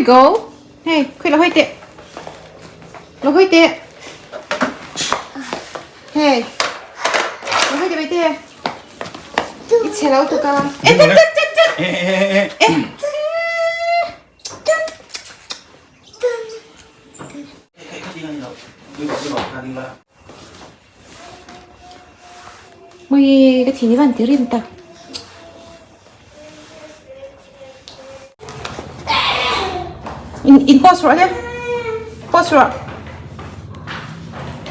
go. Hey, khui lo hoi teh. Lo hoi teh. Hey. Lo hoi teh bai te. I chhe lo tuk a. Eh, tet tet tet tet. Eh eh eh. Eh. Mui ka thin i van ti rim tak. In in post rawh le. Post rawh.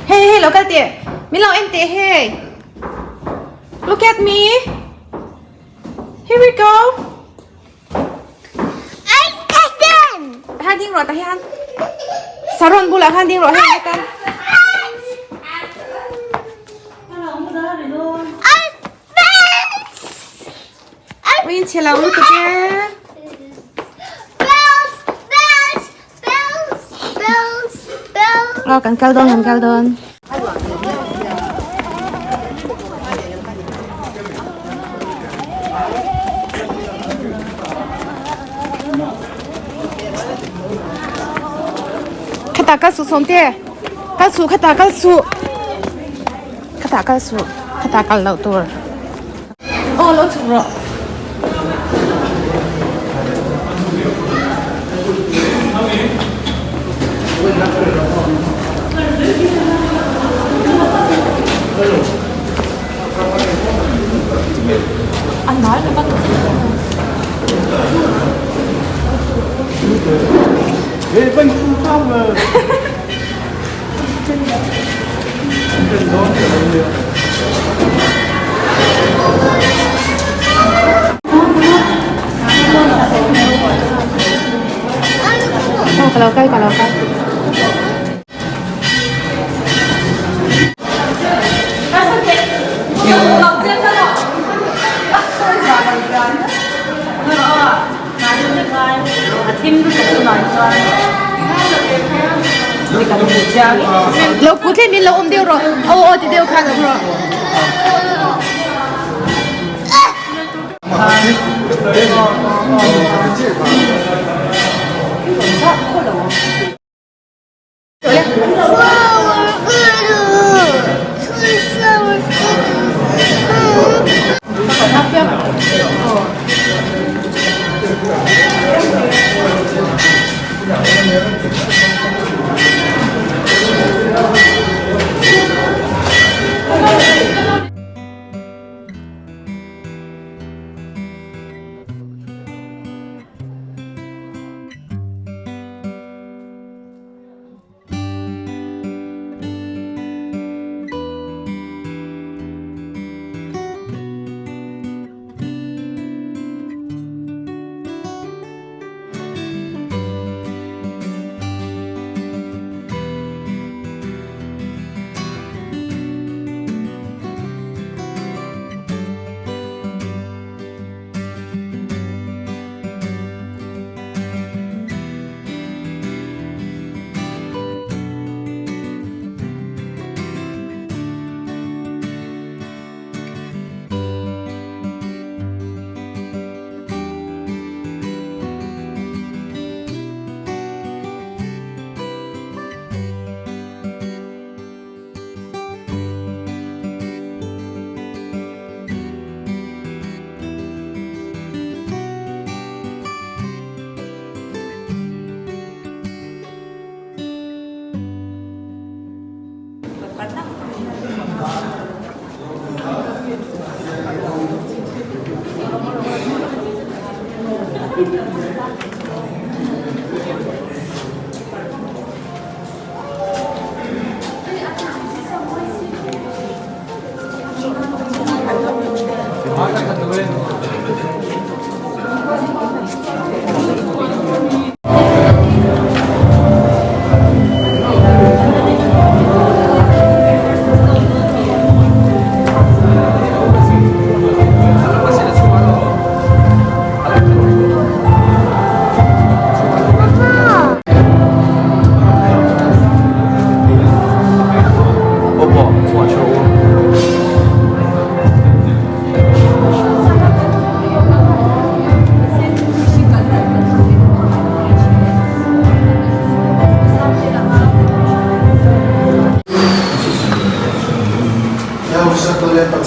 Hey hey lo kal teh. Min lo en teh hey. Look at me. Here we go. Tahan ding rawh tahan. Saron bulah khan ding rawh hei tan. Win chhe lo lutuk e. Aw kan kal dawn kan kal dawn. Khata kal suh Sawmte kal suh khata kal suh khata kal suh khata kal loh tur aw lo chhuk rawh. Aw ka lo kal ka lo kal. Lo ku tlem in lo awm deuh rawh aw aw ti deuh khan awm rawh.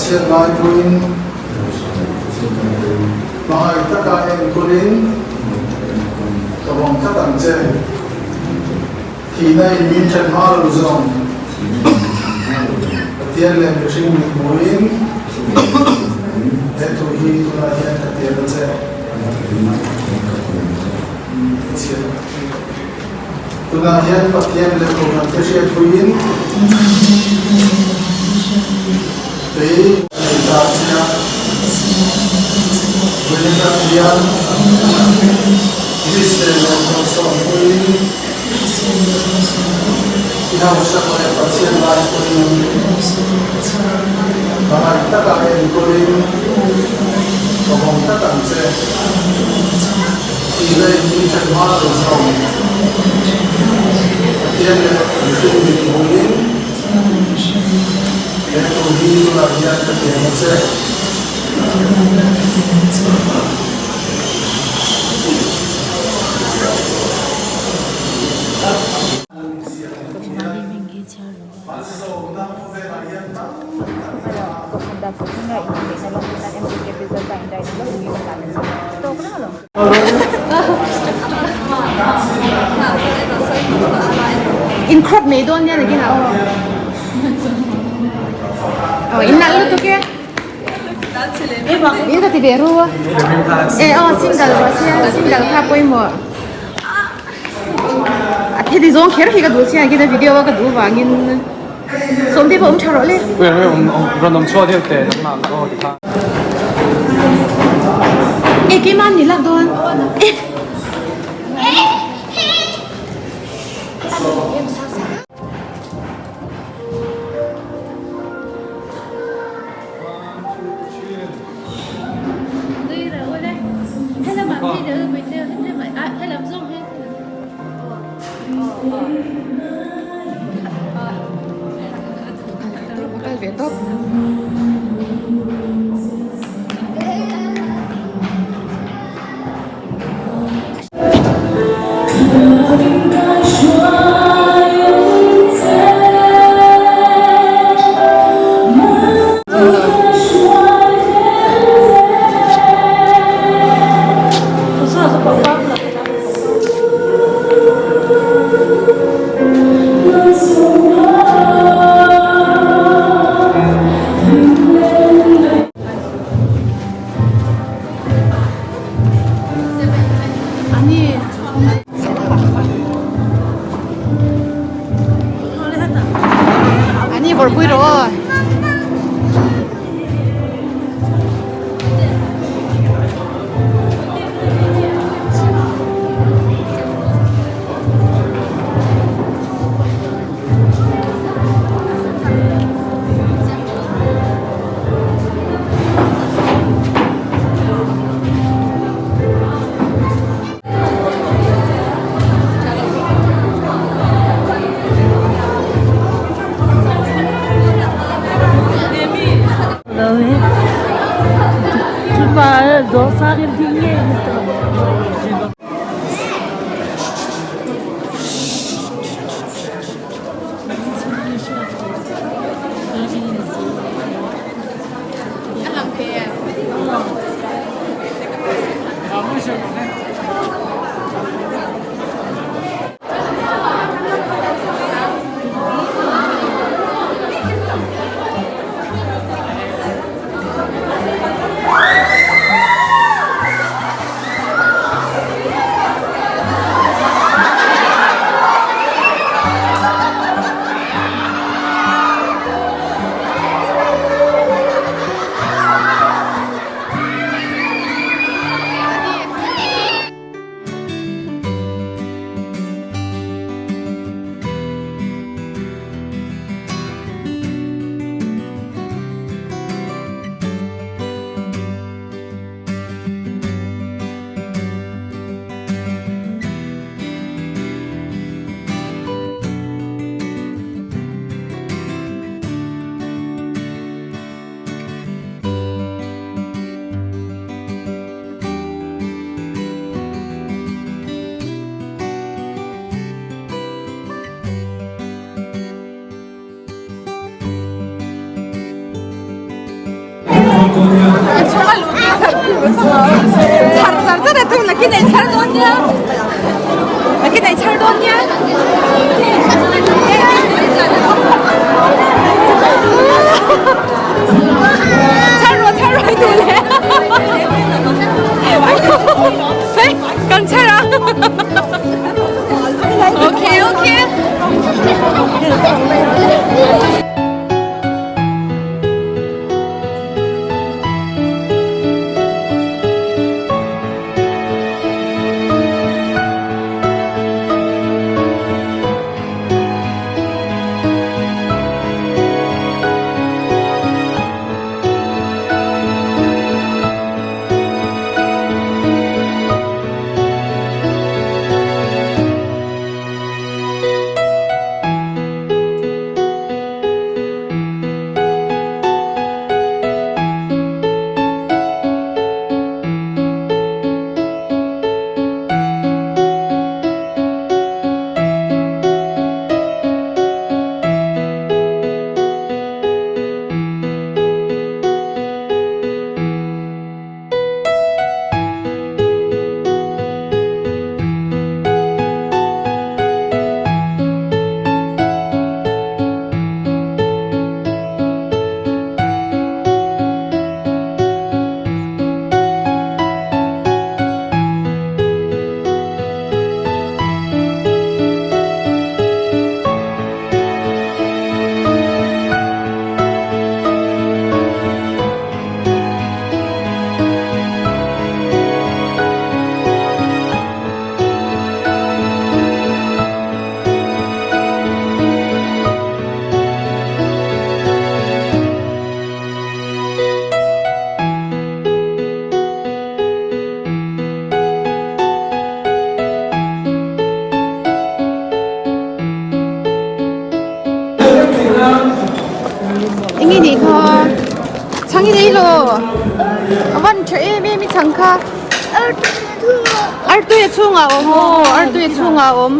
Pathian laipuiin hmangaih taka enkawlin ka vawng tlat ang che. Thihna in min then hma lo zawng Pathian leh mihring mit hmuhin he thu hi tunah hian ka tiam a che. Tunah hian Pathian leh Kohhran te hriatpuiin kei ka nei ta che a, vawiin atang hian Hrisel leh Hnawhsawmpuiin i hausak leh Pathian laipuiin hmangaih taka enkawlin ka vawng tlat ang che. Tih leh in then hma lo zawng Pathian leh mihring mit hmuhin he thu hi tunah hian ka tiam a che. In crop mai dawn nia nakin ah aw. Aw in nalh lutuk e. In ka ti ve ru a. E aw single rawh sia single kha pawimawh. A heti zawng kher hi ka duh chiang khin a video a ka duh vangin sawmte pawh awm tha rawh le. Rawn awm chhuak deuh teh nangmah ang aw ti kha. E keimah ni lak dawn. Kal ve tawp. Ani vawrpui rawh aw. Chhar char char a thung nakin ei chhar dawn nia nakin ei chhar dawn nia chhar rawh chhar rawh i duh le hei kan chhar a okay okay. Eng i nih kha chhang i nei lo a van tha em em i chhang kha artui a chhungah a awm aw artui a chhungah a awm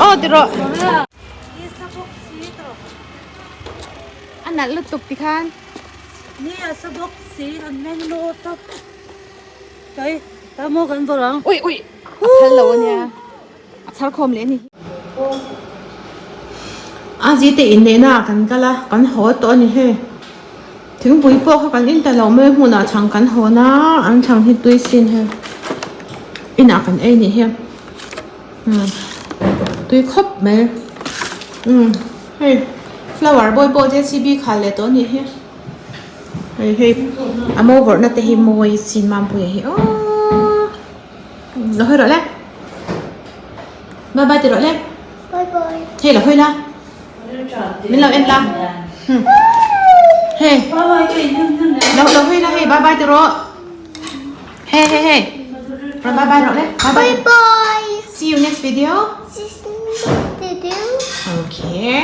aw ti rawh a nalh lutuk tikhan. Ui ui a phal lo ania a chhar khawm leh a ni. A zite inneihna ah kan kal a kan haw tawh a ni hei thingpui pawh kha kan in ta lo mai hmunah chhang kan hawn a an chhang hi tui sin hei inah kan ei nih hi umm tui khawp mai umm hei flower bawi pawh J C B khal leh tawh a nih hi. Hei hei a mo vawrhna te hi mawi sin Mampuia hi aww lo hawi rawh le bye bye ti rawh le hei lo hawi la min lo en la hei lo lo hawi la hei bye bye ti rawh hei hei hei rồi bye bye rawh le bye bye see you next video okay.